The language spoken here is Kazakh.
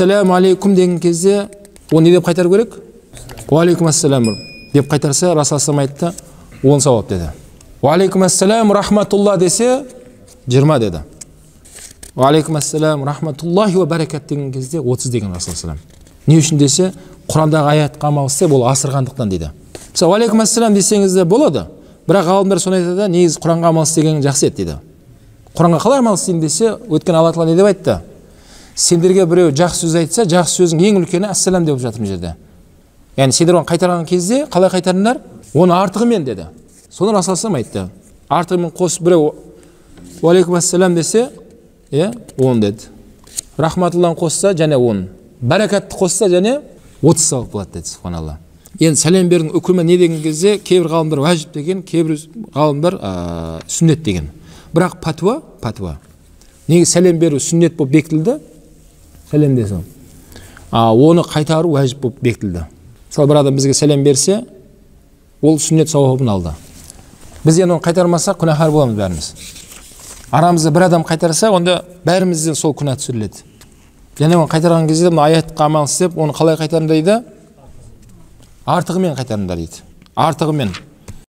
Ассаламу алейкум деген кезде оны не деп қайтару керек? Уалейкум ассалам деп қайтарса, Расул айтты, 10 сауап деді. Уалейкум ассалам рахматулла десе, 20 деді. Уалейкум ассалам рахматуллахи уа баракат деген кезде 30 деген Расул. Не үшін десе, Құрандағы аятқа амал істеп, ол асырғандықтан дейді. Мысалы, уалейкум ассалам десеңіз де болады, бірақ ғалымдар соны айтады, негізі Құранға амал істеген жақсы еді дейді. Құранға қалай амал істеймін десе, өткен Алла тағала не деп айтты? Сендерге біреу жақсы сөз айтса, жақсы сөздің ең үлкені ассалам деп жатыр мына жерде. Яғни сендер оны қайтарған кезде қалай қайтарыңдар? Оны артығымен деді. Соны Расул айтты. Артығымен қосып біреу уалейкум ассалам десе, 10 деді. Рахматулланы қосса және 10. Баракатты қосса және 30 сауап болады деді, субханалла. Енді сәлем берудің үкімі не деген кезде, кейбір ғалымдар уәжіп деген, кейбір ғалымдар сүннет деген. Бірақ пәтуа. Неге сәлем беру сүннет болып бекітілді? Сәлем десем. Оны қайтару уәжіп болып бекітілді. Мысалы, бір адам бізге сәлем берсе, ол сүннет сауабын алды. Біз енді оны қайтармасақ, күнәһар боламыз бәріміз. Арамызда бір адам қайтарса, онда бәрімізден сол күнә түсіріледі. Және оны қайтарған кезде мына аятқа амал істеп, оны қалай қайтарыңдар дейді? Артығымен қайтарыңдар дейді. Артығымен.